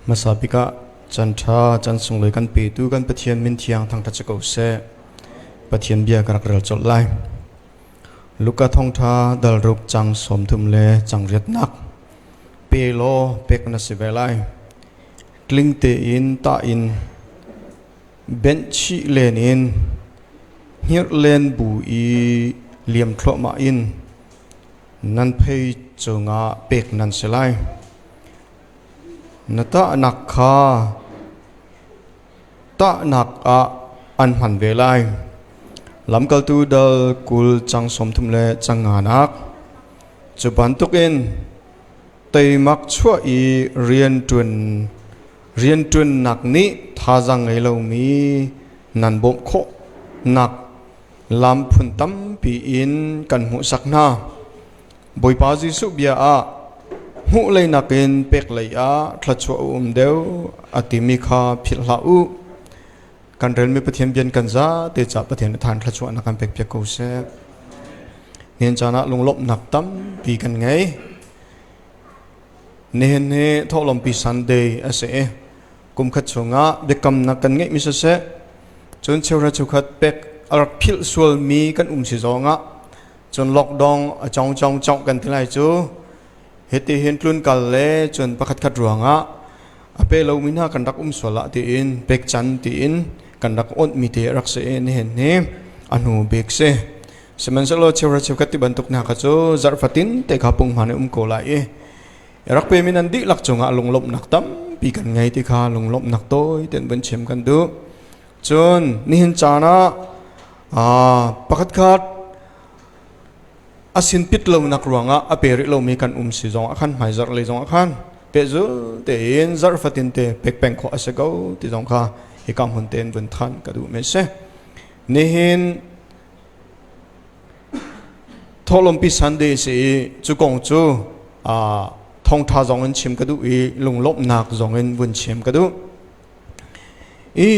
Hmasa bik ah caan ṭha, caan sunglawi kan petu kan Pathian min thiang thangṭhat si ko seh. Pathian bia ka rak rel colh lai. Luka thawngṭha dal ruk cang 30 le cang riatnak. Pe law pek na si ve lai. Tling tein tah in benh chih len in hngirh len bu i liam thluahmah in nan phei cungah pek nan si lai. Na tahnak kha tahnak ah an hman ve lai. Lamkaltu dal 20 cang 30 le cang nganak. Cu bantukin teimak chuah i rianṭuannak nih thazaang ngei lomi nan bawmh khawh nak lam phun tampi in kan hmuhsak hna. Bawipa Jesuh bia ah hmuh lei nakin pek lei ah thluachuah a um deuh a timi kha philh hlah u. Kan relmi Pathian bian kan za te ca Pathian than thluachuah na kan pek piak ko seh. Nihin caan ah lunglawmhnak tampi kan ngei. Nihin hi thawhlawmpi Sunday a si i kum khat chungah biakamnak kan ngeihmi siseh cun cheuhra cheukhat pek a rak philh sualmi kan um si zongah cun lockdown a cong cong cong kan ti lai cu hiti hin tlun kal le cun pakhat khat ruangah a pe lomi hna kan rak um sual ah tiin pek can tiin kan rak onh mi te rak si i nihin hi a hnu bik si. Sihmanhsehlaw cheuhra cheukhat ti bantuk hna kha cu zarh fatin te kha punghman in um ko lai i rak pemi nan dihlak cungah lunglawmhnak tampi kan ngei ti kha lunglawmhnak tawi tein vun chim kan duh. Cun nihin caan ah pakhat khat a sinpit lonak ruangah a pe rih lomi kan um si zong ah khan, hmaizarh lei zong ah khan pehzul tein zarh fatin te pek peng khawh a si ko ti zong kha hika hmun tein vun than ka duh mi si. Nihin Thawhlawmpi Sunday si i cu kong cu thawngṭha zong in chim ka duh i lunglawmhnak zong in vun chim ka duh. I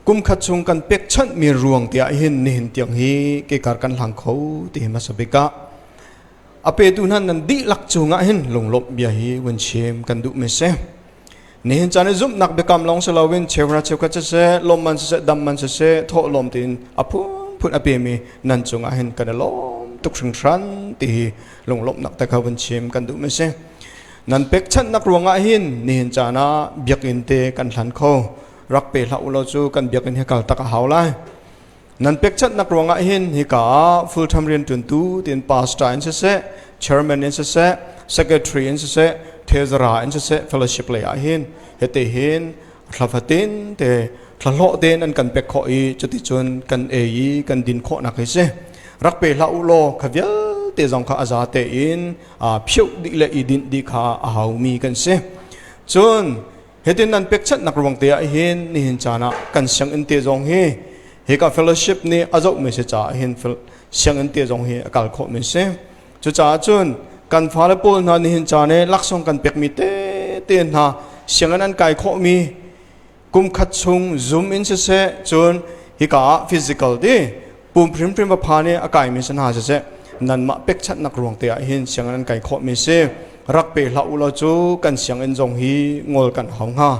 kum khat chung kan pekchanhmi ruang tiah hin nihin tiang hi kekar kan hlang kho ti hi hmasa bik ah a petu hna nan dihlak cungah hin lunglawmh bia hi vun chim kan duh mi si. Nihin caan i zumhnak biakam lawng si loin cheuhra cheukhat siseh, lawmman siseh, damman siseh, thawhlawm tiin a phunphun a pemi nan cungah hin kan i lawm tuk hringhran ti hi lunglawmhnak te kha vun chim kan duh mi si. Nan pekchanhnak ruangah hin nihin caan ah biakinn te kan hlan kho. Rak pe hlah u law cu kan biakinn hi kal tak a hau lai. Nan pekchanhnak ruangah hin hika ah full time rianṭuantu tiin pastor in siseh, chairman in siseh, secretary in siseh, treasurer in siseh, fellowship lei ah hin hete hin thla fatin te thlahlawh tein an kan pek khawh i cuticun kan ei i kan din khawhnak hi si. Rak pe hlah u law kha vialte zong kha a za tein phioh dih le i dinh dih kha a haumi kan si. Cun hitin nan pekchanhnak ruang te ah hin nihin caan ah kan sianginn te zong hi hika fellowship nih a zohmi si caah hin sianginn te zong hi a kal khawhmi si. Cucaah cun kan fale pawl hna nihin caan i laksawng kan pekmi te te hna sianginn an kai khawhmi kum khat chung Zoom in siseh, cun hika ah physical ti pum hrimhrim va phan i a kaimi si hna siseh, nanmah pekchanhnak ruang te ah hin sianginn an kai khawhmi si. Rak pe hlah u law cu kan sianginn zong hi ngol kan hau hnga.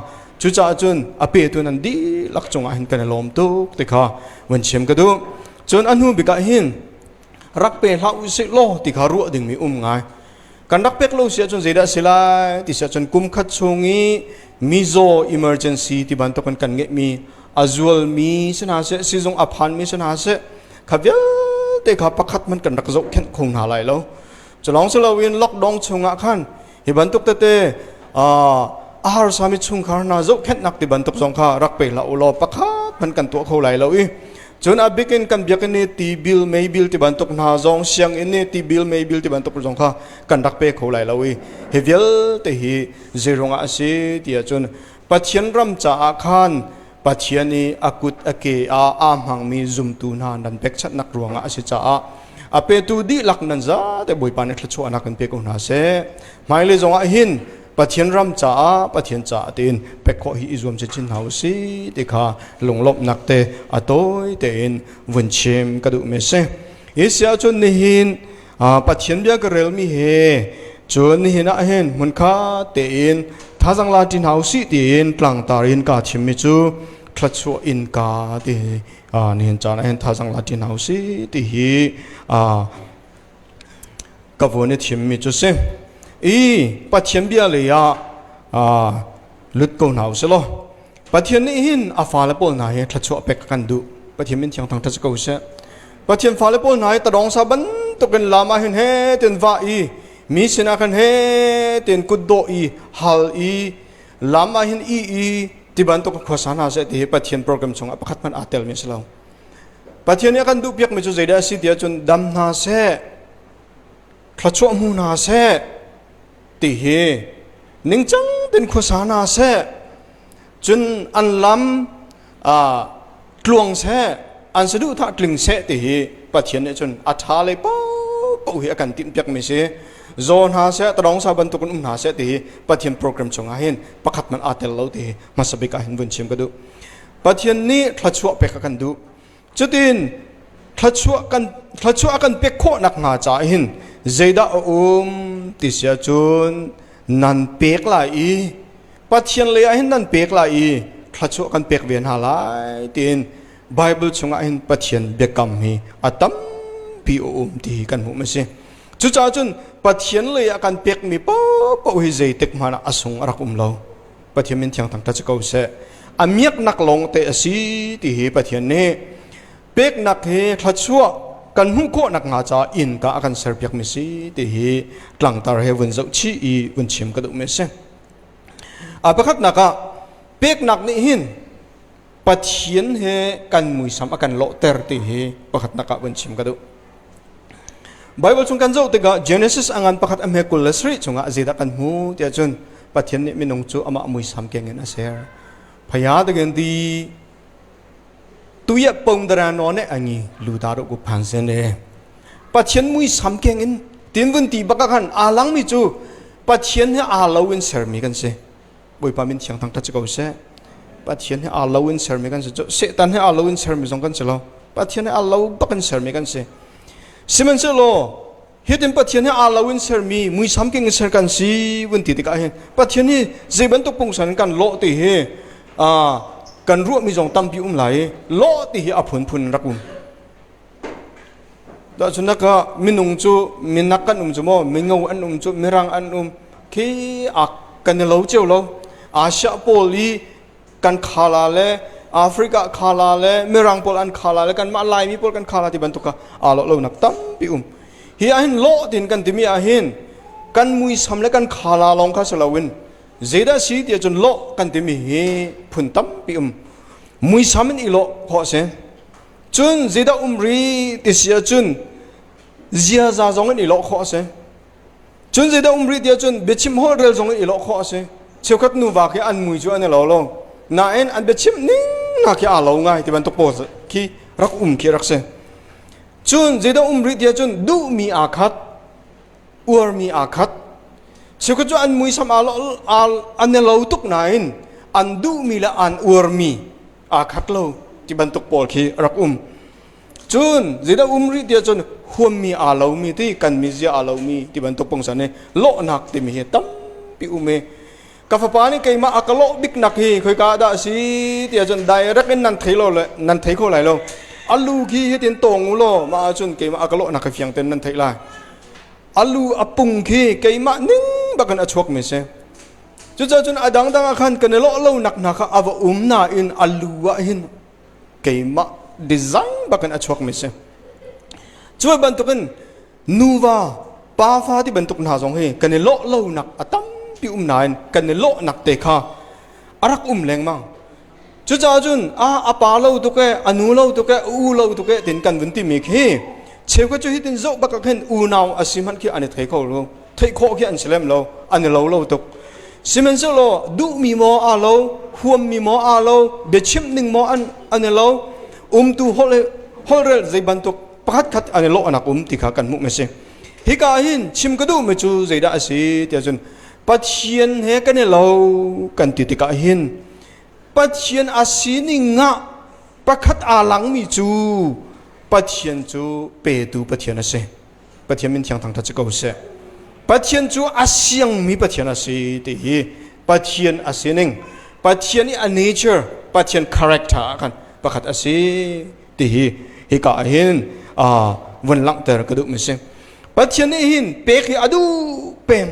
Cucaah cun a petu nan dihlak cungah hin kan i lawm tuk ti kha vun chim ka duh. Cun a hnu bik ah hin rak pe hlah u sih law ti kha ruah dingmi um ngai. Kan rak pek lo si ahcun zeidah si lai ti si ahcun kum khat chung i mizaw emergency ti bantukin kan ngeihmi a zualmi si hna seh, sizung a phanmi si hna seh, kha vialte kha pakhat hmanh kan rak zohkhenh kho hna lai lo. Culawng si loin lockdown chungah khan hi bantuk tete a harsami chungkhar hna zohkhenhnak ti bantuk zong kha rak pe hlah u law pakhat hmanh kan tuah kho lai lo i cun a bikin kan biakinn i ti bil mei bil ti bantuk hna zong, sianginn i ti bil mei bil ti bantuk zong kha kan rak pe kho lai lo i hi vialte hi zeiruangah a si ti ahcun Pathian ram caah khan Pathian i a kut a ke ah aa hmangmi zumtu hna nan pekchanhnak ruangah a si caah a petu dihlak nan zate Bawipa nih thluachuahnak kan pe ko hna seh. Hmailei zongah hin Pathian ram caah, Pathian caah tiin pek khawh hi i zuam chinchin hna u si ti kha lunglawmhnak te a tawi tein vun chim ka duh mi si. Hi si ahcun nihin Pathian bia ka relmi he cun nihin ah hin hmunkhat tein. Thazang la ṭi hna usih tiin tlangtar in kaa thimmi cu thluachuah innka ti nihin caan ah hin thazang la ṭi hna usih ti hi ka vun i thimmi cu si. I Pathian bia lei ah lut ko hna usih law Pathian nih hin a fale pawl hna hi thluachuah pek kan duh. Pathian min thiang thangṭhat si ko seh. Pathian fale pawl hna hi tadawng sa bantukin lam ah hin he tin vah i mi sinah khan he tin kutdawh i hal i lam ah hin i i ti bantuk khuasa hna seh ti hi Pathian program chungah pakhat hmanh aa telmi a si lo. Pathian nih a kan duhpiakmi cu zeidah a si ti ahcun dam hna seh, thluachuah hmu hna seh ti hi ningcang tein khuasa hna seh, cun an lam tluang seh, an saduhthah tling seh ti hi Pathian nih cun a ṭha lei paohpaoh hi a kan timhpiakmi si. Zaw hna seh, tadawng sa bantukin um hna seh ti hi Pathian program chungah hin pakhat hmanh aa tel lo ti hi hmasa bik ah hin vun chim ka duh. Pathian nih thluachuah pek a kan duh. Cutin thluachuah a kan pek khawh nakhnga caah hin zeidah a um ti si ahcun nan pek lai i Pathian lei ah hin nan pek lai i thluachuah kan pek ve hna lai tiin Bible chungah hin Pathian biakam hi a tampi a um ti hi kan hmuh a si. Cucaah cun Pathian lei ah kan pekmi paohpaoh hi zeitik hmanh ah a sung a rak um lo. Pathian min thiang thangṭhat si ko seh. A miaknak lawng te a si ti hi Pathian nih peknak hi thluachuah kan hmuh khawh nakhnga caah innka a kan serpiakmi si ti hi tlangtar he vun zoh chih i vun chim ka duhmi a si. A pakhatnak ah peknak nih hin Pathian he kan muisam a kan lawhter ti hi pakhatnak ah vun chim ka duh. Bible chung kan zoh tikah Genesis a ngan pakhat a hme 27 chungah zeidah kan hmu tiah cun Pathian nih minung cu amah muisam keng in a ser. Phaya takin di tuya pong dara no ne angi luda ro ku phan sen e. Pathian muisam keng in tin vun ti baka khan a lang mi cu Pathian he aa lo in sermi kan si. Bawipa min thiang thangthat si ko seh. Pathian he aa lo in sermi kan si cu Satan he aa lo in sermi zong kan si lo. Pathian he aa lo bak in sermi kan si. Sihmanhsehlaw hitin Pathian he aa lo in sermi muisam king in ser kan si vun ti tikah hin Pathian hi zei bantuk pungsan in kan lawh ti hi kan ruahmi zong tampi um lai i lawh ti hi a phunphun rak um. Tahchunhnak ah minung cu minak kan um cu maw mingo an um cu mirang an um khi a kan i lo cio lo. Asia pawl i kan khala le Africa khala le mirang pawl an khala le kanmah Laimi pawl kan khala ti bantuk kha aa lawh lonak tampi um. Hi ahhin lawh tin kan timi ahhin kan muisam le kan khala lawng kha si loin zeidah si ti ahcun lawh kan timi hi phun tampi um. Muisam in i lawh khawh a si. Cun zeidah um rih ti si ahcun ziaza zong in i lawh khawh a si. Cun zeidah um rih ti ahcun biachim holhrel zong in i lawh khawh a si. Cheukhat nuva khi an mui cu an i lo lo. Nain an biachim ning hna khi aa lo ngai ti bantuk pawl khi rak um khi rak si. Cun zeidah um rih ti ahcun duhmi aa khat, uarmi aa khat. Cheukhat cu an muisam aa lo, an i lo tuk nain an duhmi le an uarmi aa khat lo ti bantuk pawl khi rak um. Cun zeidah um rih tiah cun huammi aa lomi ti kan mizia aa lomi ti bantuk pungsan hi lawhnak timi hi tampi um i ka fapa nih keimah a ka lawh biknak hi khoika dah a si tiah cun direct in nan thei lo le nan thei kho lai lo. Alu khi hitin tawng u law mah ahcun keimah a ka lawhnak hi fiang ten nan theih lai. Alu a pung khi keimah ning bakin a chuakmi si. Cucaah cun a dangdang ah khan kan i lawh lonak hna kha a va um nain a lu ah hin keimah design bakin a chuakmi si. Cu bantukin nuva pafa ti bantuk hna zong hi kan i lawh lonak a tampi um nain kan i lawhnak te kha a rak um lengmang. Cucaah cun a a pa lo tuk e, a nu lo tuk e, a u lo tuk e tin kan vun timi khi cheukhat cu hitin zoh bak ah khin unau a si hmanh khi an i thei kho lo. Theih khawh khi an si lem lo, an i lo lo tuk. Sihmanhsehlaw duhmi maw aa lo, huammi maw aa lo, biachimh ning maw an i lo, umtu holhrel zei bantuk pakhat khat an i lawhnak um ti kha kan hmuh mi si. Hika hin chim ka duhmi cu zeidah a si tiah cun Pathian he kan i lo kan ti tikah hin Pathian a sining ah pakhat aa langmi cu Pathian cu petu Pathian a si. Pathian min thiang thangṭhat si ko seh. Pathian cu a siangmi Pathian a si ti hi Pathian a sining, Pathian i a nature, Pathian character ah khan pakhat a si ti hi hika ah hin vun langhter ka duhmi si. Pathian nih hin pek hi a duh peng.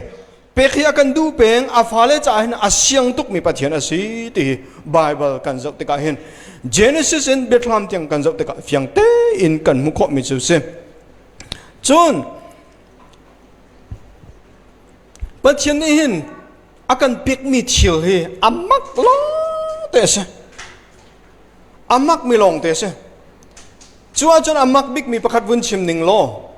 Pek hi a kan duh peng. A fale caah hin a siang tukmi Pathian a si ti hi Bible kan zoh tikah hin Genesis in Biathlam tiang kan zoh tikah fiang tein kan hmuh khawhmi cu si. Cun Pathian nih hin a kan pekmi thil hi a mak lawng te a si. A makmi lawng te a si. Cu ahcun a mak bikmi pakhat vun chim ning law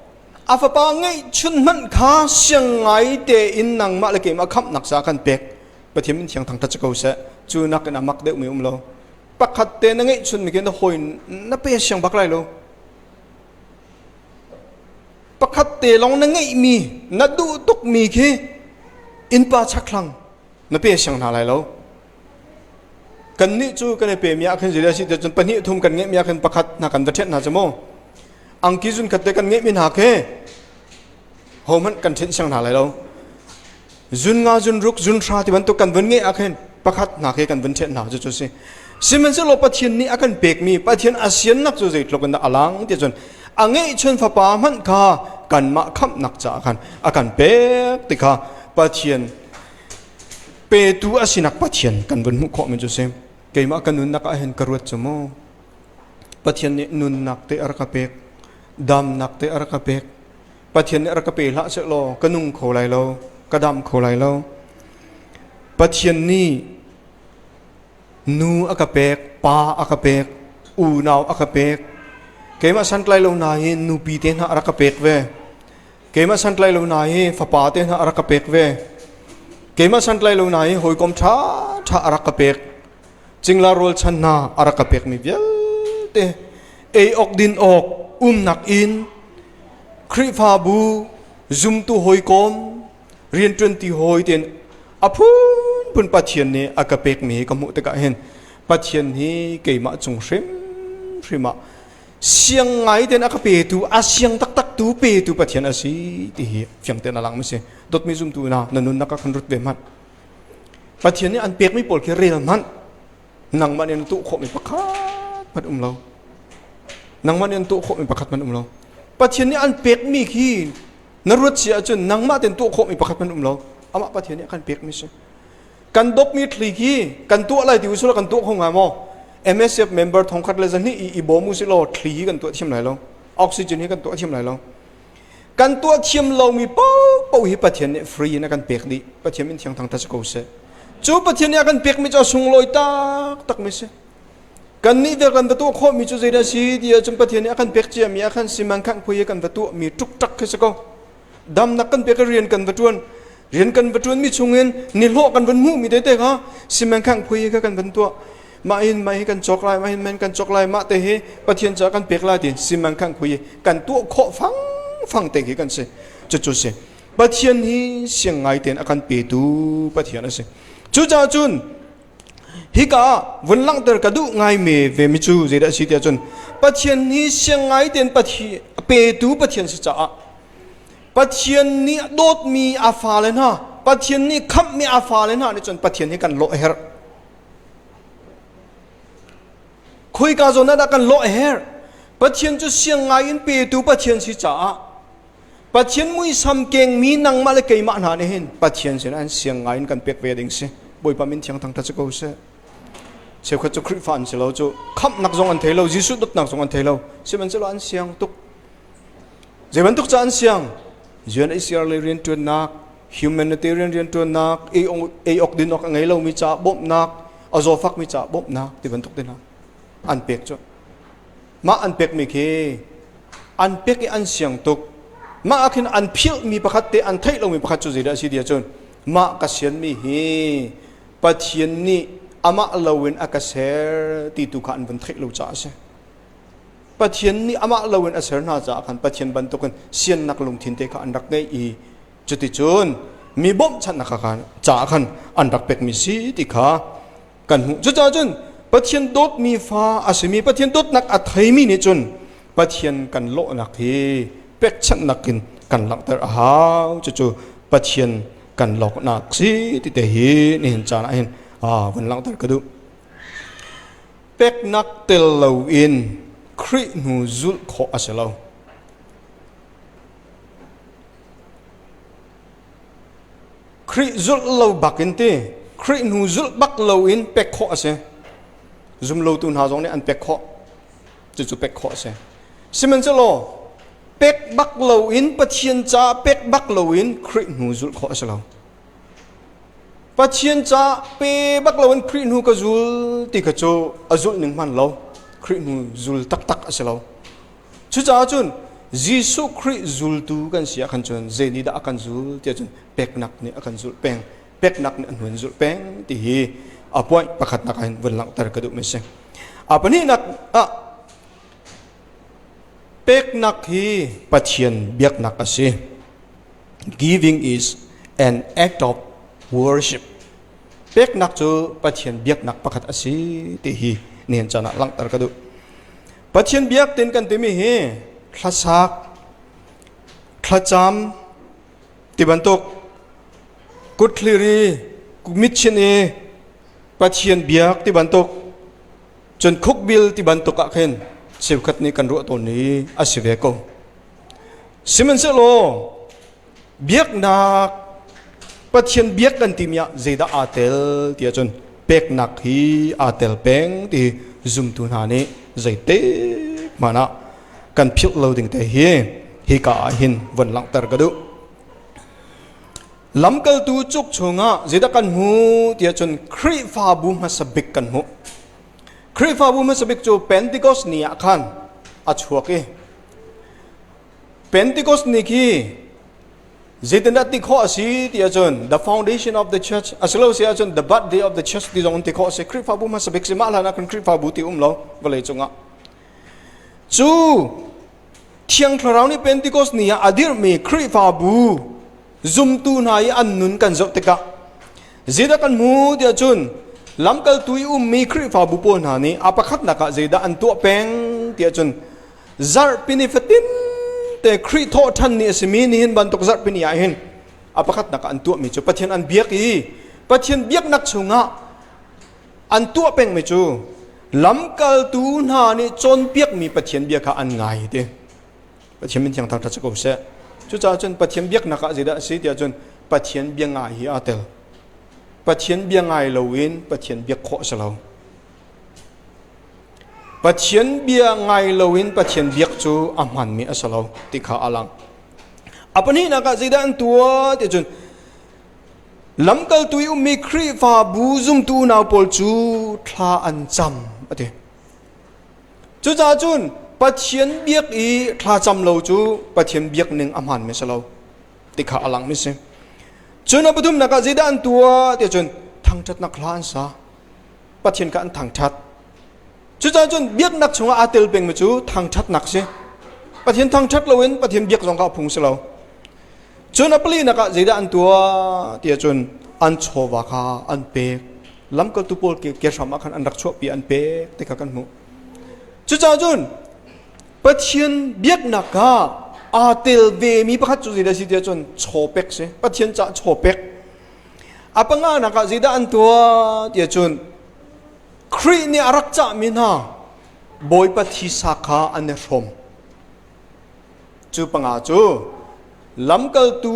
a fapa ngeihchun hmanh kha siang ngai tein nangmah le keimah khamhnak ca kan pek. Pathian min thiang thangṭhat si ko seh. Cu nakin a mak deuhmi um lo. Pakhat te na ngeihchun mi khi na hawi na pe siang bak lai lo. Pakhat te lawng na ngeihmi na duh tukmi khi innpa chakthlang na pe siang hna lai lo. Kannih cu kan i pemi ah khin zei a si ti cun pahnih thum kan ngeihmi ah khin pakhat hna kan va ṭhenh hna cu mu. Angki zun khat te kan ngeihmi hna khi hohmanh kan ṭhenh siang hna lai lo. Zun nga zun ruk zun hra ti bantuk kan vun ngeih ah khin pakhat hna khi kan vun ṭhenh hna cu cu si. Sihmanhsehlaw Pathian nih a kan pekmi Pathian a siannak cu zeitluk in dah a lang ti cun a ngeihchun fapa hmanh kha kanmah khamhnak caah khan a kan pek ti kha Pathian petu a sinak Pathian kan vun hmuh khawhmi cu si. Keimah ka nunnak ah hin ka ruat cu mu. Pathian nih nunnak te a rak ka pek, damnak te a rak ka pek. Pathian nih a rak ka pe hlah sehlaw ka nung kho lai lo, ka dam kho lai lo. Pathian nih nu a ka pek, pa a ka pek, unau a ka pek. Keimah santlai lo nain nupi te hna a rak ka pek ve. Keimah santlai lo na hi fapa te hna a rak ka pek ve. Keimah santlai lo na hi hawikom ṭha ṭha a rak ka pek. Cingla rawl chan hna a rak ka pekmi vialte ei awk din awk umnak inn Khrihfabu zumtu hawikom rianṭuanti hawi tein a phunphun Pathian nih a ka pekmi hi ka hmuh tikah hin Pathian hi keimah cung hrimhrim ah siang ngai tein a ka petu a siang taktak tu petu Pathian a si ti hi fiang tein a lang mi si. Dawtmi zumtu hna, na nunnak ah khan rut ve hmanh. Pathian nih an pekmi pawl khi rel hmanh. Nangmah nih na tuah khawhmi pakhat hmanh um lo. Nangmah nih an tuah khawhmi pakhat hmanh um lo. Pathian nih an pekmi khi na ruat si ahcun nangmah tein tuah khawhmi pakhat hmanh um lo. Amah Pathian nih a kan pekmi si. Kan dawpmi thli khi kan tuah lai ti usila kan tuah kho hnga maw? MSF member thongkhat le zahnih i i bawm usilaw thli hi kan tuah thiam lai lo. Oxygen hi kan tuah thiam lai lo. Kan tuah thiam lomi paohpaoh hi Pathian nih free in a kan pek dih. Pathian min thiang thang ta si ko seh. Cu Pathian nih a kan pekmi cu a sunglawi taktakmi si. Kannih ve kan va tuah khawhmi cu zeidah si ti ahcun Pathian nih a kan pek ciami ah khan simankhang phui i kan va tuahmi ṭukṭak khi si ko. Damnak kan pek i rian kan va ṭuan. Rian kan va ṭuanmi chungin nihlawh kan van hmuhmi tete kha simankhang phui kha kan van tuah. Mah hin mah hi kan cawk lai, mah hin mah kan cawk lai, mah te hi Pathian caah kan pek lai tiin simankhang phui kan tuah khawh fangfang te khi kan si. Cucu si. Pathian hi siang ngai tein a kan petu Pathian a si. Cucaah cun hika ah vun langhter ka duh ngaimi vemi cu zeidah a si tiah cun Pathian hi siang ngai tein petu Pathian si caah Pathian nih dawtmi a fale hna, Pathian nih khamhmi a fale hna nih cun Pathian hi kan lawh a herh. Khoika zawn ah dah kan lawh a herh? Pathian cu siang ngai in petu Pathian si caah Pathian muisam kengmi nangmah le keimah hna nih hin Pathian sinah an siang ngai in kan pek ve ding si. Bawipa min thiang thangṭhat si ko seh. Cheukhat cu Khrihfa an si lo cu khamhnak zong an thei lo, Jesuh dawtnak zong an thei lo. Sihmanhsehlaw an siang tuk. Zei bantuk ca an siang? UNHCR lei rianṭuannak, humanitarian rianṭuannak, ei awk din awk a ngei lomi caah bawmhnak, a zawfakmi caah bawmhnak ti bantuk te hna an pek cu. Mah an pekmi khi an pek i an siang tuk. Mah ah khin an philhmi pakhat te an theih lomi pakhat cu zeidah a si ti ahcun mah ka sianmi hi Pathian nih amah loin a ka ser ti tu kha an vun theih lo caah a si. Pathian nih amah loin a ser hna caah khan Pathian bantukin siannak lungthin te kha an rak ngeih i cuticun mi bawmhchanhnak kha caah khan an rak pekmi si ti kha kan hmuh. Cucaah cun Pathian dawtmi fa a simi Pathian dawtnak a theimi nih cun Pathian kan lawhnak hi pekchanhnak in kan langhter a hau. Cucu Pathian kan loknak si ti te hi nihin caan ah hin vun langhter ka duh. Peknak tel loin Khrih hnu zulh khawh a si lo. Khrih zulh lo bak in ti Khrih hnu zulh bak loin pek khawh a si. Zumlotu hna zong nih an pek khawh. Cucu pek khawh a si. Sihmanhsehlaw pek bak loin Pathian ca pek bak loin Khrih hnu zulh khawh a si lo. Pathian ca pe bak loin Khrih hnu ka zul ti kha cu a zulh ning hman lo. Khrih hnu zul taktak a si lo. Cucaah cun Jesuh Khrih zultu kan si ah khan cun zei nih dah a kan zul tiah cun peknak nih a kan zulh peng. Peknak nih a hnu in zulh peng ti hi a point pakhatnak ah hin vun langhter ka duhmi a si. A pahnihnak ah peknak hi Pathian biaknak a si. Giving is an act of worship. Peknak cu Pathian biaknak pakhat a si ti hi nihin caan ah langhter ka duh. Pathian biak tin kan timi hi hlasak, thlacam ti bantuk kutthlir i mitchin i Pathian biak ti bantuk cun khukbil ti bantuk ah khin cheukhat nih kan ruah tawn i a si ve ko. Sihmanhsehlaw biaknak Pathian biak kan timi ah zeidah aa tel ti ahcun peknak hi aa tel peng ti zumtu hna nih zeitik hmanh ah kan philh lo ding te hi hika ah hin von langhter ka duh. Lamkaltu cuk chungah zeidah kan hmu ti ahcun Khrihfabu hmasa bik kan hmuh. Khrihfabu hmasa bik cu Pentecost ni ah khan a chuak i Pentecost ni khi zeitindah ti khawh a si ti ahcun the foundation of the church asilo si ahcun the birthday of the church ti zong ti khawh a si. Khrihfabu hmasa bik si mah hlan ah kan Khrihfabu ti um lo vawlei cungah. Cu Thiang Thlarau nih Pentecost ni ah a dirhmi Khrihfabu zumtu hna i an nun kan zoh tikah zeidah kan hmu ti ahcun lamkaltu i ummi Khrihfabu pawl hna nih a pakhatnak ah zeidah an tuah peng ti ahcun zarhpi ni fatin te Khrih thawhṭhan ni a simi nihin bantuk zarhpi ni ah hin a pakhatnak ah an tuahmi cu Pathian an biak i Pathian biaknak chungah an tuah pengmi cu lamkaltu hna nih cawnpiakmi Pathian bia kha an ngai ti. Pathian min thiang thangṭhat si ko seh. Cucaah cun Pathian biaknak ah zeidah a si tiah cun Pathian bia ngai hi aa tel. Pathian bia ngai loin Pathian biak khawh a si lo. Pathian bia ngai loin Pathian biak cu a hmanmi a si lo ti kha a lang. A pahnihnak ah zeidah an tuah ti cun lamkaltu i ummi Khrihfabu zumtu unau pawl cu thla an cam a ti. Cucaah cun Pathian biak i thla cam lo cu Pathian biak ning a hmanmi si lo ti kha a langmi si. Cun a pathumnak ah zeidah an tuah ti cun thangṭhatnak hla an sa. Pathian kha an thangṭhat. Cucaah cun biaknak chungah aa tel pengmi cu thangṭhatnak si. Pathian thangṭhat loin Pathian biak zong kha a phung si lo. Cun a palinak ah zeidah an tuah ti ahcun an chawva kha an pek. Lamkaltu pawl ke hram ah khan an rak chuahpi an pek ti kha kan hmuh. Cucaah cun Pathian biaknak kha aa tel vemi pakhat cu zeidah si ti ahcun chawpek si. Pathian caah chawpek. A panganak ah zeidah an tuah ti ahcun Khrih nih a rak cahmi hna Bawipa thisa kha an i hrawm. Cu panga cu lamkaltu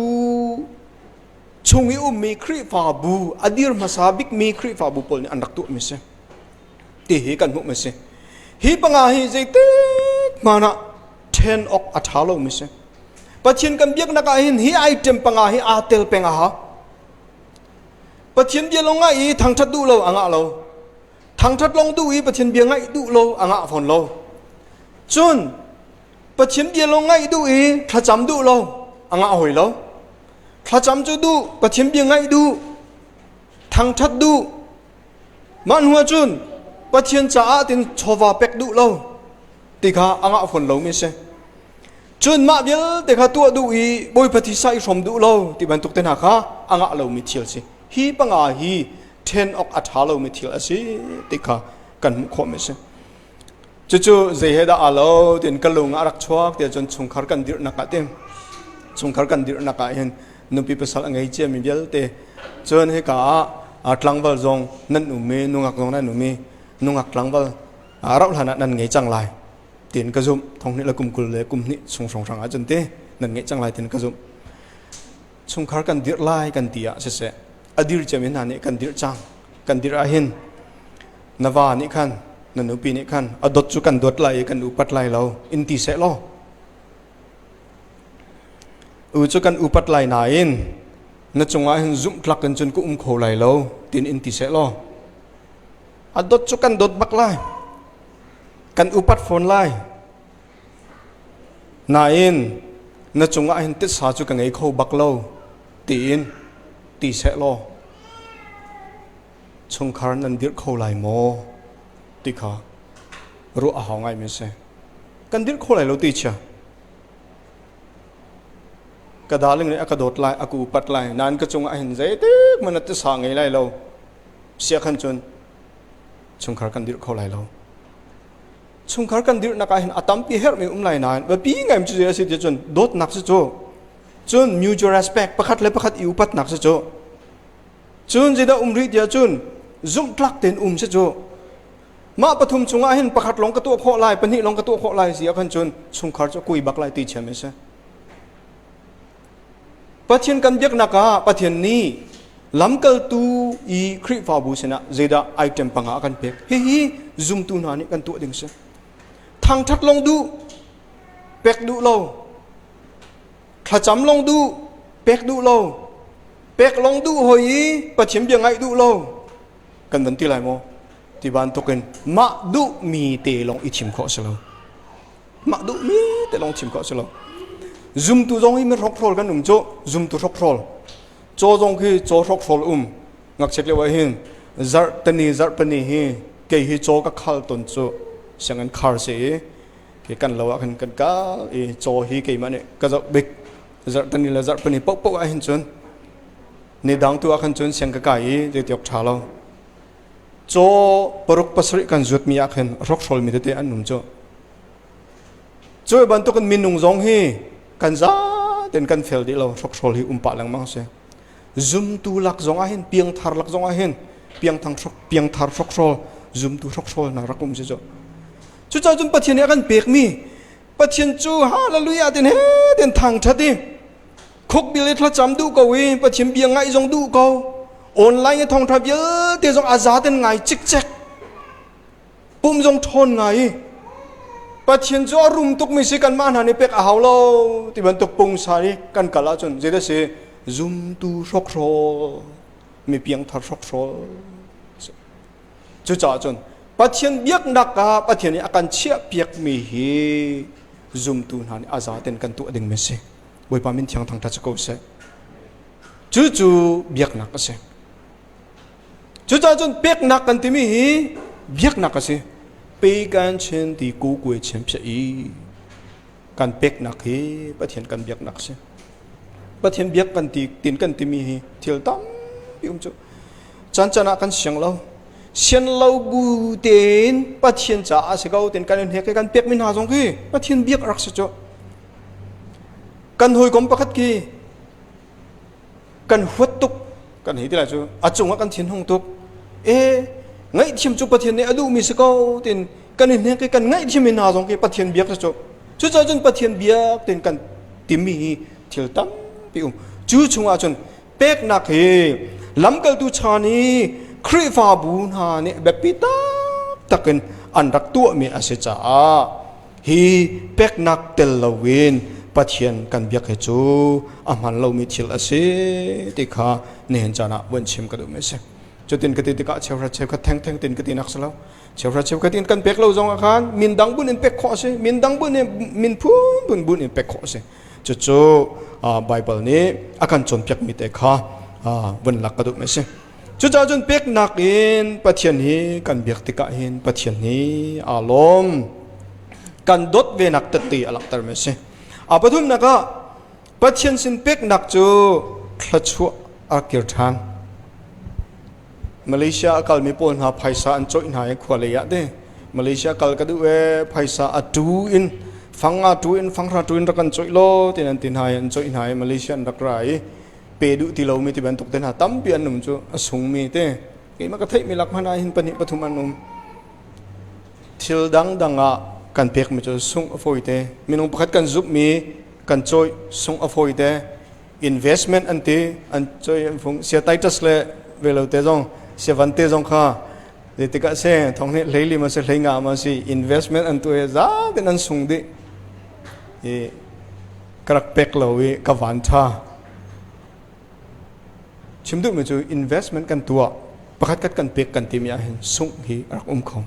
chung i ummi Khrihfabu a dir hmasa bikmi Khrihfabu pawl nih an rak tuahmi si. Ti hi kan hmuhmi si. Hi panga hi zeitik hmanh ah ṭhen awk a ṭha lomi si. Pathian kan biaknak ah hin hi item panga hi aa tel peng a hau. Pathian bia lawng ngaih i thangṭhat duh lo a ngah lo. Thangṭhat lawng duh i Pathian bia ngaih duh lo a ngah fawn lo. Cun Pathian bia lawng ngaih duh i thlacam duh lo a ngah hoi lo. Thlacam cu duh, Pathian bia ngaih duh, thangṭhat duh. Mah hnu ah cun Pathian caah tin chawva pek duh lo ti kha a ngah fawn lomi a si. Cun mah vialte kha tuah duh i Bawipa thisa i hrawm duh lo ti bantuk te hna kha a ngah lomi thil a si. Hi panga hi ṭhen awk a ṭha lomi thil a si ti kha kan hmuh khawhmi a si. Cucu zei he dah aa lo tiin ka lung ah a rak chuak tiah cun chungkhar kan dirhnak ah tin chungkhar kan dirhnak ah hin Nupi pasal a ngei ciami vialte cun hika ah tlangval zong nan um i nungak zong nan um i nungak tlangval rauh hlan ah nan ngei cang lai tiin ka zumh. Thong hnih le kum 20 le kum hnih chung hrawnghrang ahcun te nan ngeih cang lai tiin ka zumh. Chungkhar kan dirh lai kan ti ah siseh, a dir ciami hna nih kan dirh cang kan dirh ahhin na va nih khan, na nupi nih khan a dawt cu kan dawt lai i kan upat lai lo in ti seh law, u cu kan upat lai nain na cungah hin zumhtlak in cun ka um kho lai lo tiin in ti seh law, a dawt cu kan dawt bak lai, kan upat fawn lai nain na cungah hin titsa cu ka ngei kho bak lo tiin ti seh law, chungkhar nan dirh kho lai maw ti kha ruah a hau ngaimi a si. Kan dirh kho lai lo ti chia. Ka darling nih a ka dawt lai, a ka upat lai, nain ka cungah hin zeitik hmanh a tisa ngei lai lo. Sia khan cun chungkhar kan dirh kho lai lo. Chungkhar kan dirhnak ah hin a tampi herhmi um lai nain biapi ngai cu zei a si ti cun dawtnak si cu, cun mutual respect, pakhat le pakhat i upatnak si cu, cun zeidah um rih tiah cun zumhtlak tein um si cu. Mah pathum chungah hin pakhat lawng ka tuah khawh lai, pahnih lawng ka tuah khawh lai si ah khan cun chungkhar cu kui bak lai ti chiam a si. Pathian kan biaknak ah Pathian nih lamkaltu i Khrihfabu sinah zeidah item panga a kan pek? Hihi zumtu hna nih kan tuah ding si. Thangṭhat lawng duh, pek duh lo. Thlacam lawng duh, pek duh lo. Pek lawng duh hoi i Pathian bia ngaih duh lo. Kan van ti lai maw? Ti bantukin mah duhmi te lawng i thim khawh si lo. Mah duhmi te lawng thim khawh si lo. Zumtu zong hi mi hrokhrawl kan um cu, zumtu hrokhrawl. Caw zong khi caw hrokhrawl um. Ngakchiat lio ah hin zarh tani zarh pani hi kei hi caw ka khal ton cu, sianginn khar si i ke kan lo ah khan kan kal i caw hi keimah nih ka zoh bik. Zarh tani le zarh pani paohpaoh ah hin cun, ni dang tu ah khan cun siang ka kai i zeitiawk ṭha lo. Caw paruk pasarih kan zuatmi ah khin hrokhrawl mi tete an um cu. Cu bantukin minung zong hi kan za ten kan fel dih lo, hrokhrawl hi um pah lengmang si. Zumtu lak zong ah hin, piangthar lak zong ah hin, piangthang hrok piangthar hrokhrawl, zumtu hrokhrawl na rak um si cu. Cucaah cun Pathian nih a kan pekmi Pathian cu hallelujah tin he ten thangthat i khukbil i thlacam duh ko i Pathian bia ngaih zong duh ko, online i thawngtha vialte zong a za ten ngai cikcek, pum zong ṭhawn ngai i Pathian cu a rum tukmi si, kanmah hna nih pek a hau lo ti bantuk pungsan i kan kal ahcun zeidah si? Zumtu hrokhrawl, mi piangthar hrokhrawl. Cucaah cun Pathian biaknak ah Pathian nih a kan chiahpiakmi hi zumtu hna nih a zaten kan tuah dingmi a si. Bawipa min thiang thangṭhat si ko seh. Cucu biaknak a si. Cucaah cun peknak kan timi hi biaknak a si. Pe kan chen ti ku kue chen phia i kan peknak hi Pathian kan biaknak a si. Pathian biak kan ti tin kan timi hi thil tampi um cu. Caan caan ah kan siang lo. Sian lo bu tein Pathian caah a si ko tin kan in hek i kan pekmi hna zong khi Pathian biak rak si cu. Kan hawikom pakhat khi kan huat tuk kan hei ti lai cu, a cungah kan thinhung tuk e, ngaihthiam cu Pathian nih a duhmi si ko tin kan i hnek i kan ngaihthiam mi hna zong khi Pathian biak si cu. Cucaah cun Pathian biak tin kan timi hi thil tampi um. Cu chungah cun peknak hi lamkaltu chan i Khrihfabu hna nih biapi taktak in an rak tuahmi a si caah hi peknak tel loin Pathian kan biak hi cu a hman lomi thil a si ti kha nihin caan ah vun chim ka duhmi a si. Cutin ka ti tikah cheuhra cheukhat thengtheng tin ka ti nak si lo. Cheuhra cheukhat in kan pek lo zong ah khan min dang bun in pek khawh a si. Min dang bun in, min phun bun bun in pek khawh a si. Cucu Bible nih a kan cawnpiakmi te kha vun lak ka duhmi a si. Cucaah cun peknak in Pathian hi kan biak tikah hin Pathian hi aa lawm. Kan dawt venak tette a langhtermi a si. A pathumnak ah Pathian sin peknak cu thluachuah a kir ṭhan. Malaysia a kalmi pawl hna phaisa an cawih hna i khua lei ah te Malaysia kal ka duh e, phaisa a tu in fang a tu in fanghra tu in rak kan cawih law tin an ti hna i an cawih hna i Malaysia an rak ra i. Pe duh ti lomi ti bantuk te hna tampi an um cu a sungmi te. Keimah ka theihmi lak hmanh ah hin pahnih pathum an um. Thil dangdang ah kan pekmi cu sungh a fawi te. Minung pakhat kan zumhmi kan cawih sungh a fawi te. Investment an ti an cawih an fung. Sia Titus le velo te zong sia van te zong kha zeitik ah se thong nih hleili ma si hlei nga ma si investment an tu he za ten an sung dih. I ka rak pek lo i ka van tha. Chim duhmi cu investment kan tuah pakhat khat kan pek kan timi ahhin sungh hi a rak um kho.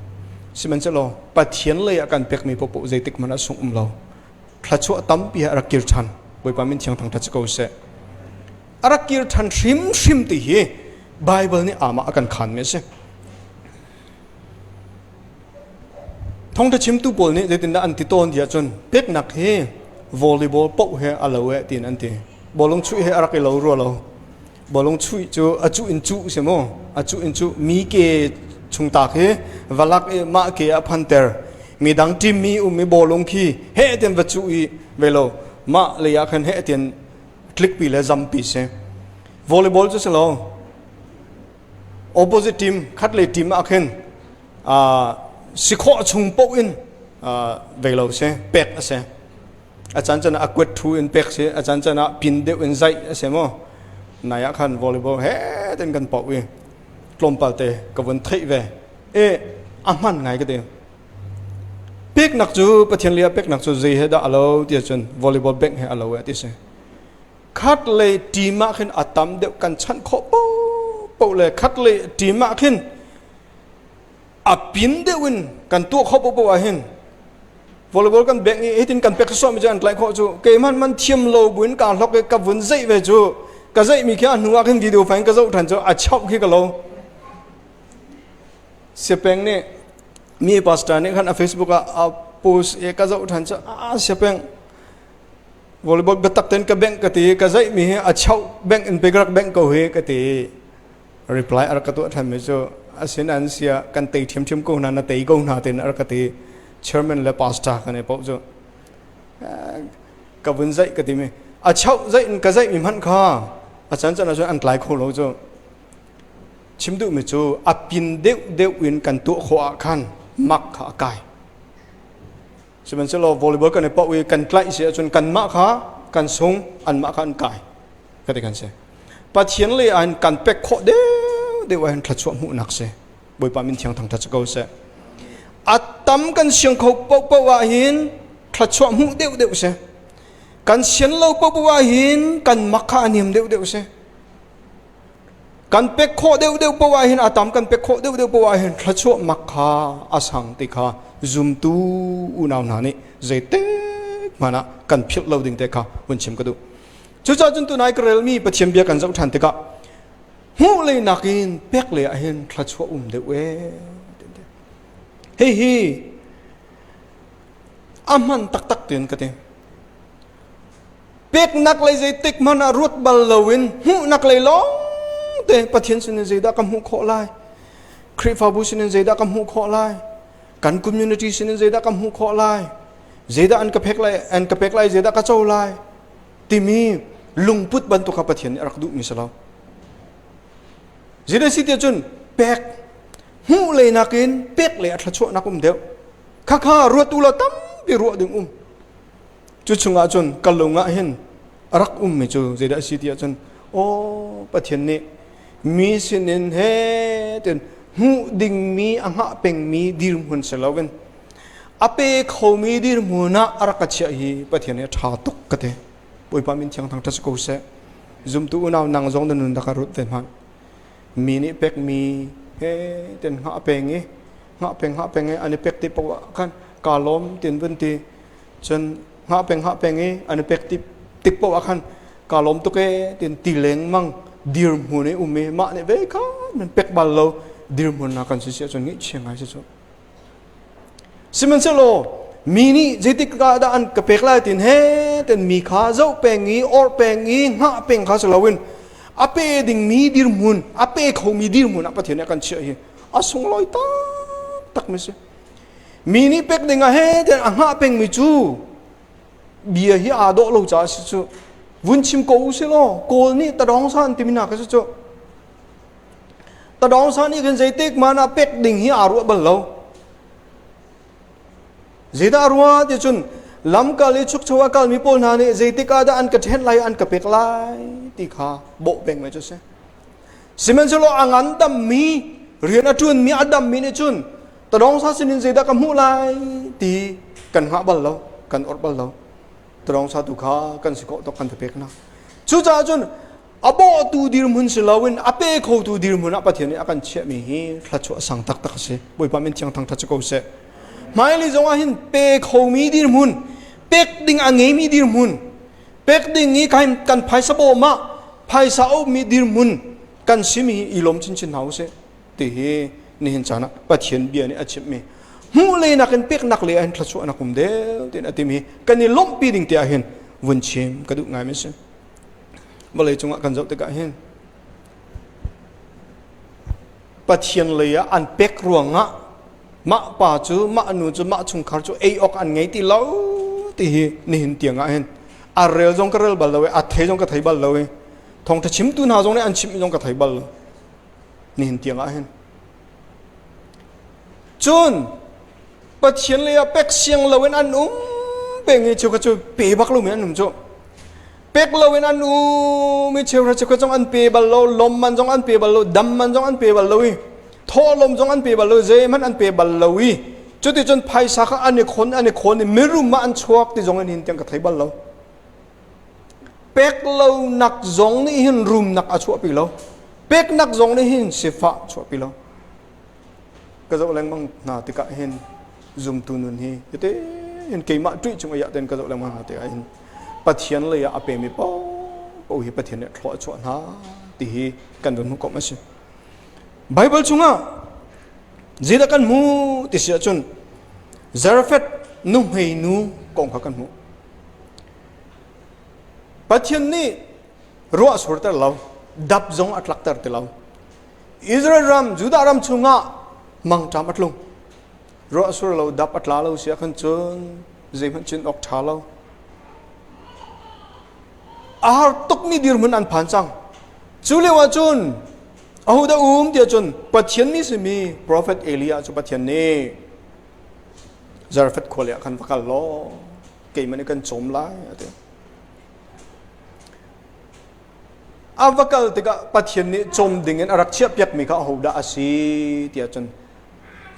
Sihmanhsehlaw Pathian lei ah kan pekmi paohpaoh zeitik hmanh ah sungh um lo. Thluachuah tampi a rak kir ṭhan. Bawipa min thiang thangṭhat si ko seh. A rak kir ṭhan hrimhrim ti hi Baibal nih amah a kan khanmi a si. Thawngṭha chimtu pawl nih zeitindah an ti tawn ti ahcun peknak hi volleyball paoh he a lo eh tiin an ti. Bawlung chuih he a rak i lo rua lo. Bawlung chuih cu a cuh in cuh si mu. A cuh in cuh mi ke chungtak hi valak i mah ke a phanter. Mi dang team mi um i bawlung khi he tian va cuh i ve lo. Mah lei ah khan he tian click pi le zampi si. Volleyball cu si lo. Opposite team khat lei team ah khin si khawh chung paoh in ve lo si pek a si a caan caan ah a kuat thu in pek si a caan caan ah pin deuh in zaih a si maw nai ah khan volleyball he ten kan pauh i tlawmpal te ka vun theih ve e a hman ngai ka ti peknak cu Pathian lia peknak cu zei he dah a lo ti ahcun volleyball bank he a lo e ti si khat lei team ah khin a tam deuh kan chanh khawh paoh le khat lei team ah khin a pin deuh in kan tuah khawh paoh ah hin volleyball kan beng i hitin kan pek sawm cu an tlaih khawh cu keimah man thiam lo buin ka hlok i ka vun zeih ve cu ka zeih mi khi a hnu ah khin video file ka zoh than cu a chauh khi ka lo siapeng nih mi pastor nih khan a Facebook ah a post i ka zoh than cu a siapeng volleyball biatak ten ka bengh ka ti ka zeih mi hi a chauh bengh in pe ka rak bengh ko hi ka ti reply a rak ka tuah ṭhanmi cu asin an sia kan tei ṭhiamṭhiam ko hna na tei ko hna tin a rak ka ti chairman le pastor kan i paoh cu ka vun zaih ka timi a chauh zaih in ka zaih mi hmanh kha a can can ahcun an tlai kho lo cu chim duhmi cu a pin deuh deuh in kan tuah khawh ah khan mak kha a kai sihmanhsehlaw volleyball kan i paoh i kan tlaih si ahcun kanmah kha kan sung anmah kha an kai ka ti kan si Pathian lei ah hin kan pek khawh deuh deuh ah hin thluachuah hmuhnak si Bawipa min thiang thangṭhat si ko seh a tam kan siang kho paohpaoh ah hin thluachuah hmuh deuh deuh si kan sian lo paohpaoh ah hin kan mak kha a niam deuh deuh si kan pek khawh deuh deuh paoh ah hin a tam kan pek khawh deuh deuh paoh ah hin thluachuah mak kha a sang ti kha zumtu unau hna nih zeitik hmanh ah kan philh lo ding te kha hun chim ka duh Cucaah cun tunai ka relmi Pathian bia kan zoh ṭhan tikah hmuh lei nakin pek lei ah hin thluachuah um deuh ee. Hihi a hman taktak tiin ka ti. Peknak lei zeitik hmanh ah ruat bal loin hmuhnak lei lawng te Pathian sinin zeidah ka hmuh khawh lai? Khrihfabu sinin zeidah ka hmuh khawh lai? Kan community sinin zeidah ka hmuh khawh lai? Zeidah an ka pek lai? An ka pek lai? Zeidah ka co lai? Timi lungput bantuk kha Pathian nih a rak duhmi si lo. Zeidah si tiah cun pek hmuh lei nakin pek lei a thluachuahnak um deuh. Khakha ruat u law tampi ruah ding um. Cu chungah cun ka lung ah hin a rak ummi cu zeidah si tiah cun aw Pathian nih mi sinin he tin hmuh dingmi a hngah pengmi dirhmun si loin a pe khomi dirhmun ah a rak ka chiah hi Pathian hi a ṭha tuk ka ti. Bawipa min thiang thangṭhat si ko seh. Zumtu unau nang zong na nun rak ruat ve hmanh. Mi nih pekmi he ten hngah peng i hngah peng hngah peng i an i pek ti paoh ah khan kaa lawm tin vun ti cun hngah peng hngah peng i an i pek ti tik paoh ah khan kaa lawm tuk ee tin ti lengmang dirhmun i um i mah nih ve kha nan pek bal lo dirhmun na kan si si ahcun ngaihchia ngai si cu Sihmanhsehlaw mi nih zeitik ah dah an ka pek lai tin he ten mi kha zoh peng i orh peng i hngah peng kha si loin a pe dingmi dirhmun a pe khomi dirhmun ah Pathian nih a kan chiah hi a sunglawi taktak mi si. Mi nih pek ding ah he ten a hngah pengmi cu bia hi aa dawh lo caah si cu. Vun chim ko u silaw Kawl nih tadawng sa an timi hna kha cu tadawng sa nih khin zeitik man ah pek ding hi aa ruah bal lo. Zeidah a ruah ti cun lamkal i chukcho a kalmi pawl hna nih zeitik ah dah an ka ṭhen lai an ka pek lai ti kha bawh peng mai cu si. Sihmanhsehlaw a ngandammi rian a ṭuanmi a dammi nih cun tadawng sa sinin zeidah ka hmuh lai ti kan hngah bal lo, kan orh bal lo. Tadawng sa tu kha kan si khawh tawk kan pek hna. Cucaah cun a bawhtu dirhmun si loin a pe khotu dirhmun ah Pathian nih a kan chiahmi hi thluachuah sang taktak a si. Bawipa min thiang thangṭhat si ko seh. Hmailei zong ah hin pe khomi dirhmun, pek ding a ngeimi dirhmun, pek ding i kan phaisa bawm ah phaisa a ummi dirhmun kan simi hi i lawm chinchin hna usih ti hi nihin caan ah Pathian bia nih a chimhmi hmuh le nakin peknak le ah hin thluachuah nak um deuh tiin a timi kan i lawmhpi ding te ah hin vun chim ka duh ngai mi si. Vawlei cungah kan zoh tikah hin Pathian lei ah an pek ruangah mah pa cu mah nu cu mah chungkhar cu ei awk an ngei ti lo ti hi nihin tiang ah hin a rel zong ka rel bal lo i a thei zong ka thei bal lo i thawngtha chimtu hna zong nih an chimmi zong ka thei bal lo nihin tiang ah hin cun Pathian lei ah pek siang lo in an um peng i cheu kha cu pe bak lomi an um cu pek lo in an um i cheu kha zong an pe bal lo lom man zong an pe bal lo dam man zong an pe bal lo i thawhlawm zong an pe bal lo zeihmanh an pe bal lo i cuticun phaisa kha an i khon an i khon i mirum ah an chuak ti zong in hin tiang ka thei bal lo pek lo nak zong nih hin rumnak a chuahpi lo peknak zong nih hin sifah chuahpi lo ka zoh lengmang hna tikah hin zumtu nun hi tete in keimah ṭuih chung ah ten ka zoh lengmang hna tikah hin Pathian lei ah a pemi paoh hi Pathian nih thlua a chuah hna ti hi kan vun hmuh kom a si. Bible chungah zeidah kan hmu ti si ahcun Zarephath nuhmei nu kong kha kan hmuh. Pathian nih ruah surter lo, dap zong a tlakter ti lo. Israel ram, Judah ram chungah mangṭam a tlung. Ruah sur lo, dap a tla lo si ahkhan cun zeihmanh cin awk ṭha lo. A har tukmi dirhmun an phan cang. Cu lio ah cun ahodah um tiah cun Pathian mi simi profet Elijah cu Pathian nih Zarephath khua lei ah khan va kal law keimah nih kan cawm lai a ti. A va kal tikah Pathian nih cawm dingin a rak chiahpiakmi kha ahodah a si tiah cun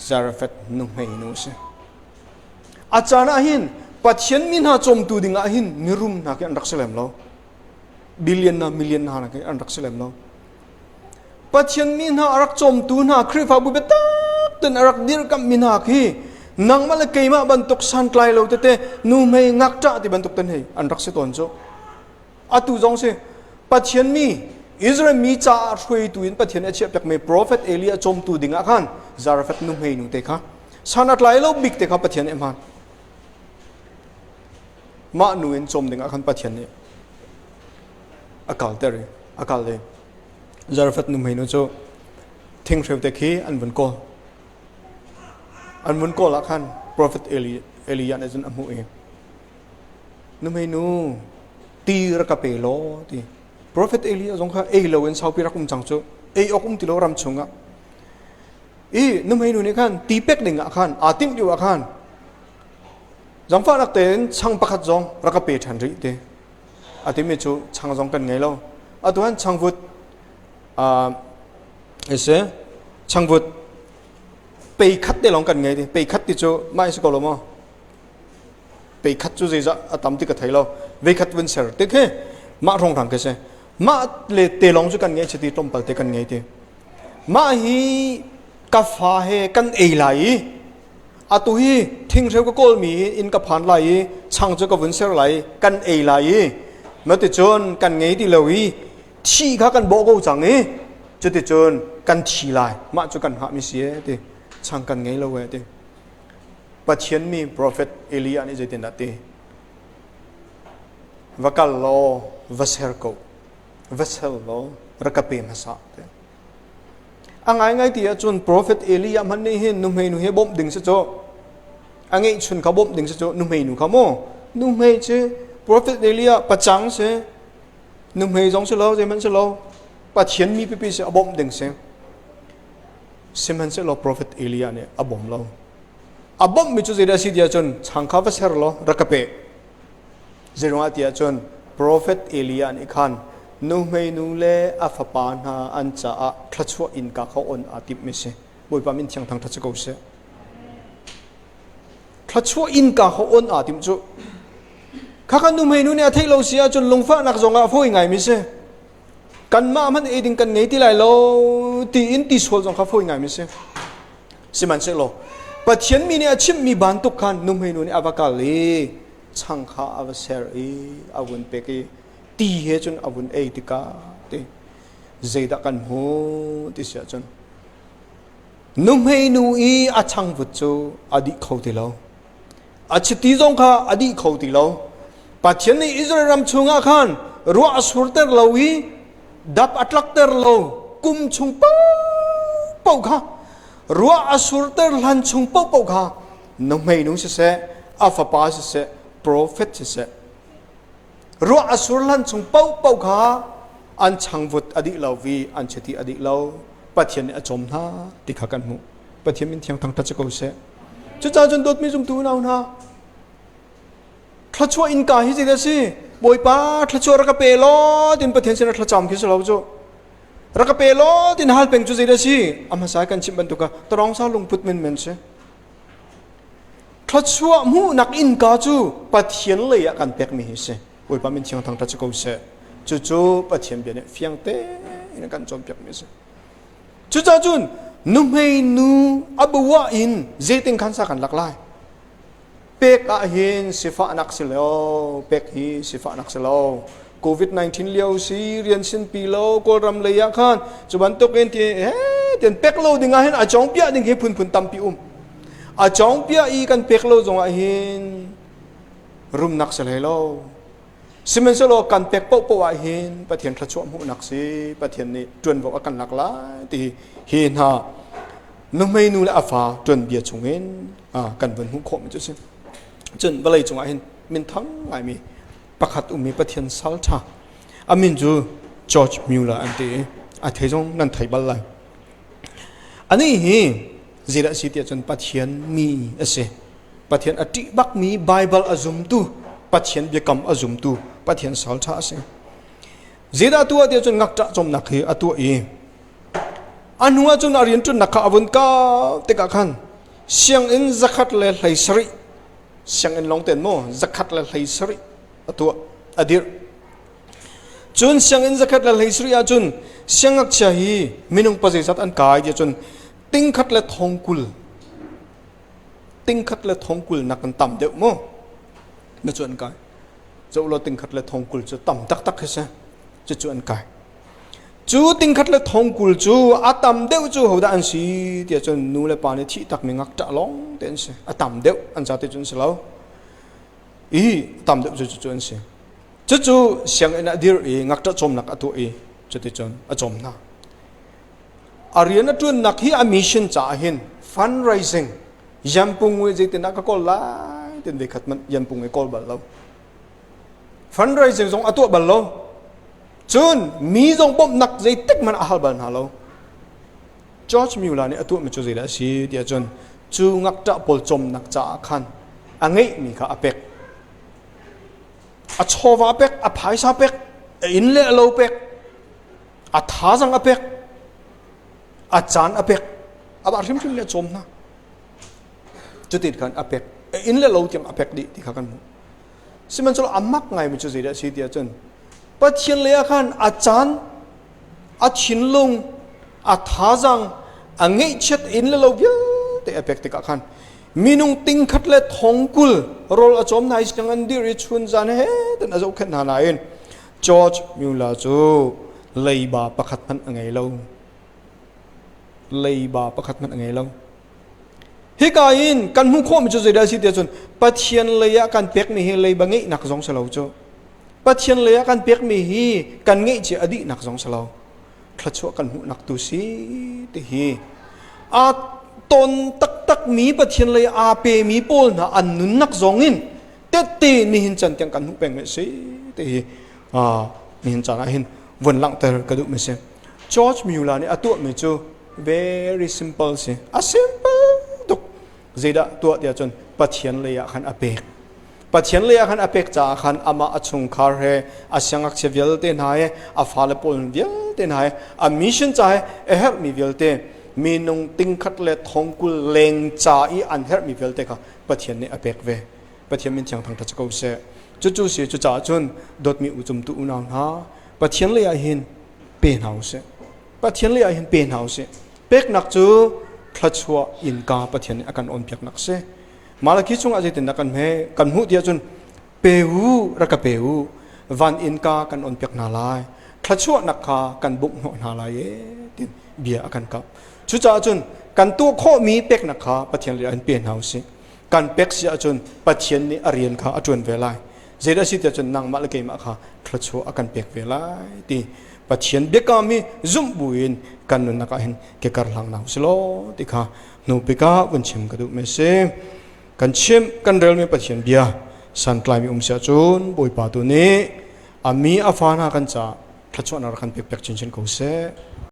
Zarephath nuhmei nu a si. A caan ah hin Pathian mi hna cawmtu ding ah hin mirum hna khi an rak si lem lo. Billion na million hna khi an rak si lem lo. Pathian mi hna a rak cawmtu hna Khrihfabu biatak ten a rak dirkamh mi hna khi nangmah le keimah bantuk santlai lo tete nuhmei ngakṭah ti bantuk ten hei an rak si tawn cu. Atu zong si Pathian mi Israel mi caah hruaitu in Pathian a chiah piakmi profet Eli a cawmtu ding ah khan Zarephath nuhmei nu te kha san a tlai lo bik te kha Pathian nih a hmaan. Mah nu in cawm ding ah khan Pathian nih a kalter i a kal i Zarephath nuhmei nu cu thinghreu te khi an vun kawl. An vun kawl ah khan profet Eli Elijah nih cun a hmuh i nuhmei nu ti rak ka pe law ti profet Eli zong kha ei lo in saupi rak um cang cu ei awk um ti lo ram chungah i nuhmei nu nih khan ti pek ding ah khan aa timh lio ah khan zangfahnak tein chang pakhat zong rak ka pe ṭhan rih ti a timi cu chang zong kan ngei lo atu han changvut ise changvut pei khat te lawng kan ngei ti pei khat ti cu mah si ko lo maw pei khat cu zeizah a tam ti ka thei lo vei khat vun ser te khi mah rongrang khi si mah le te lawng cu kan ngei chiti tlawmpal te kan ngei ti mah hi ka fa he kan ei lai i atu hi thinghreu ka kawl mi in ka phan lai i chang cu ka vun ser lai kan ei lai i maticun kan ngei ti lo i thi kha kan bawh ko cang i cuticun kan thi lai mah cu kan hngah mi si e ti chang kan ngei lo e ti Pathian mi profet Elijah nih zeitindah ti va kal law va ser ko va ser law rak ka pe hmasa ti A ngaingai ti ahcun profet Elijah hmanh nih hin nuhmei nu hi bawmh ding si cu. A ngeihchun kha bawmh ding si cu nuhmei nu kha mu. Nuhmei cu profet Elijah pacang si. Nuhmei zong si lo, zeihmanh si lo. Pathian mi pipi si a bawmh ding si. Sihmanhsehlaw profet Elijah nih a bawm lo. A bawmhmi cu zeidah a si tiah cun chang kha va ser law rak ka pe. Zeiruangah tiah cun profet Elijah nih khan nuhmei nu le a fapa hna an caah thluachuah innka kha on aa timhmi si. Bawipa min thiang thangṭhat si ko seh. Thluachuah innka kha on aa timh cu. Khakha nuhmei nu nih a theih lo si ahcun lungfahnak zongah a fawi ngaimi si. Kanmah hmanh ei ding kan ngei ti lai lo tiin ti sual zong kha fawi ngaimi si. Sihmanhsehlaw Pathian mi nih a chimhmi bantuk khan nuhmei nu nih a va kal i chang kha a va ser i a vun pek i ti he cun a vun ei tikah ti zeidah kan hmuh ti si ahcun nuhmei nu i a changvut cu a dih kho ti lo. A chiti zong kha a dih kho ti lo. Pathian nih Israel ram chungah khan ruah a surter lo i dap a tlakter lo kum chung paohpaoh kha ruah a surter hlan chung paohpaoh kha nuhmei nu siseh a fapa siseh profet siseh ruah a sur hlan chung paohpaoh kha an changvut a dih lo i an chiti a dih lo. Pathian nih a cawm hna ti kha kan hmuh. Pathian min thiang thangṭhat si ko seh. Cucaah cun dawtmi zumtu unau hna, thluachuah innka hi zeidah a si? Bawipa thluachuah rak ka pe law tin Pathian sinah thlacam khi si lo cu. Rak ka pe law tin hal peng cu zeidah a si? A hmasa kan chimh bantuk ah tarongsa lungput menmen si. Thluachuah hmuhnak innka cu Pathian lei ah kan pekmi hi si. Bawipa min thiang thangṭhat si ko seh. Cucu Pathian bia nih fiang tein a kan cawnpiakmi a si. Cucaah cun nuhmei nu a bua in zeitin khan sa kan lak lai? Pek ah hin sifahnak si lo, pek hi sifahnak si lo. COVID-19 lio si rian sinpi lo Kawlram lei ah khan cu bantuk in ti he tian pek lo ding ah hin a cawng piah ding hi phunphun tampi um. A cawng piah i kan pek lo zong ah hin rumnak si hlei lo. Sihmanhsehlaw kan pek paohpaoh ah hin Pathian thluachuah hmuhnak si Pathian nih ṭuanvo a kan lak lai ti hi hna nuhmei nu le a fa ṭuanbia chungin kan vun hmuh khawhmi cu a si. Cun vawlei cungah hin minthang ngaimi pakhat ummi Pathian sal ṭha a min cu George Mueller an ti i a thei zong nan thei bal lai. Anih hi zeidah a si tiah cun Pathian mi a si. Pathian a ṭih bakmi Baibal a zumtu, Pathian biakam a zumtu, Pathian sal ṭha a si. Zeidah tuah tiah cun ngakṭah cawmnak hi a tuah i a hnu ah cun a rianṭuannak kha a vun kau tikah khan sianginn 117 sianginn lawng ten maw 117 a tuah a dirh. Cun sianginn 117 ahcun siangngakchia hi minung pazeizat an kai tiah cun tingkhat le thongkul tingkhat le thongkul nak in tam deuh mu na cu an kai zoh law tingkhat le thongkul cu tam taktak khi si cu cu an kai cu tingkhat le thongkul cu a tam deuh cu hodah an si tiah cun nu le pa nih thih takmi ngakṭah lawng te an si a tam deuh an zate cun si lo i tam deuh cu cu an si cucu sianginn ah dir i ngakṭah cawmnak a tuah i cuticun a cawm hna A rian a ṭuannak hi a mission caah hin fundraising yampung i zeitin ah ka kawl lai tin ve khat manh yampung i kawl bal lo. Fundraising zong a tuah bal lo. Cun mi zong bawmhnak zeitik hmanh a hal bal hna lo. George Mueller nih a tuahmi cu zeidah a si tiah cun cu ngakṭah pawl cawmnak caah khan a ngeihmi kha a pek. A chawva pek, a phaisa pek, a inn le a lo pek, A thazang a pek, a caan a pek, amah hrimhrim nih a cawm hna. Cutin khan a pek, a inn le lo tiang a pek dih ti kha kan hmuh. Sihmanhsehlaw a mak ngaimi cu zeidah a si tiah cun Pathian lei ah khan a caan, a thinlung, a thazang, a ngeihchiat inn le lo vialte a pek tikah khan minung tingkhat le thongkul rawl a cawm hna i siang an dir i chun zan he ten a zohkhenh hna nain George Mueller cu leiba pakhat hmanh a ngei lo. Leiba pakhat hmanh a ngei lo. Hika in kan hmuh khawhmi cu zeidah a si tiah cun Pathian lei ah kan pekmi hi leiba ngeihnak zong si lo cu. Pathian lei ah kan pekmi hi kan ngeihcia a dihnak zong si lo. Thluachuah kan hmuhnak tu si ti hi a ton taktakmi Pathian lei aa pemi pawl hna an nunnak zong in tette nihin can tiang kan hmuh peng mi si ti hi. Nihin caan ah hin vun langhter ka duh mi si. George Mueller nih a tuahmi cu very simple si. A simple tuk. Zeidah tuah tiah cun Pathian lei ah khan a pek. Pathian lei ah khan a pek caah khan amah a chungkhar he a siangngakchia vialte hna he a fale pawl vialte hna he a mission ca he a herhmi vialte minung tingkhat le thongkul leng ca i an herhmi vialte kha Pathian nih a pek ve. Pathian min thiang thangṭhat si ko seh. Cucu si cucaah cun dawtmi u cumtu unau hna Pathian lei ah hin pe hna usih. Pathian lei ah hin pe hna usih. Peknak cu thluachuah innka Pathian nih a kan awnpiaknak si. Malaki chungah zeitindah kan hme kan hmuh tiah cun pe u rak ka pe u van innka kan onpiak hna lai thluachuahnak kha kan bungh hnawh hna lai e tin bia a kan kap. Cucaah cun kan tuah khawhmi peknak kha Pathian lei ah in pe hna usih. Kan pek si ahcun Pathian nih a rian kha a ṭuan ve lai. Zeidah si tiah cun nangmah le keimah kha thluachuah a kan pek ve lai ti Pathian biakam hi zumh buin kan nunnak ah hin ke kar hlang hna usih law ti kha hnu bik ah vun chim ka duh mi si. Kan chim kan relmi Pathian bia santlaimi um si ahcun Bawipa tu nih a mi a fa hna kan caah thluachuahnak rak kan pek piak chinchin ko seh.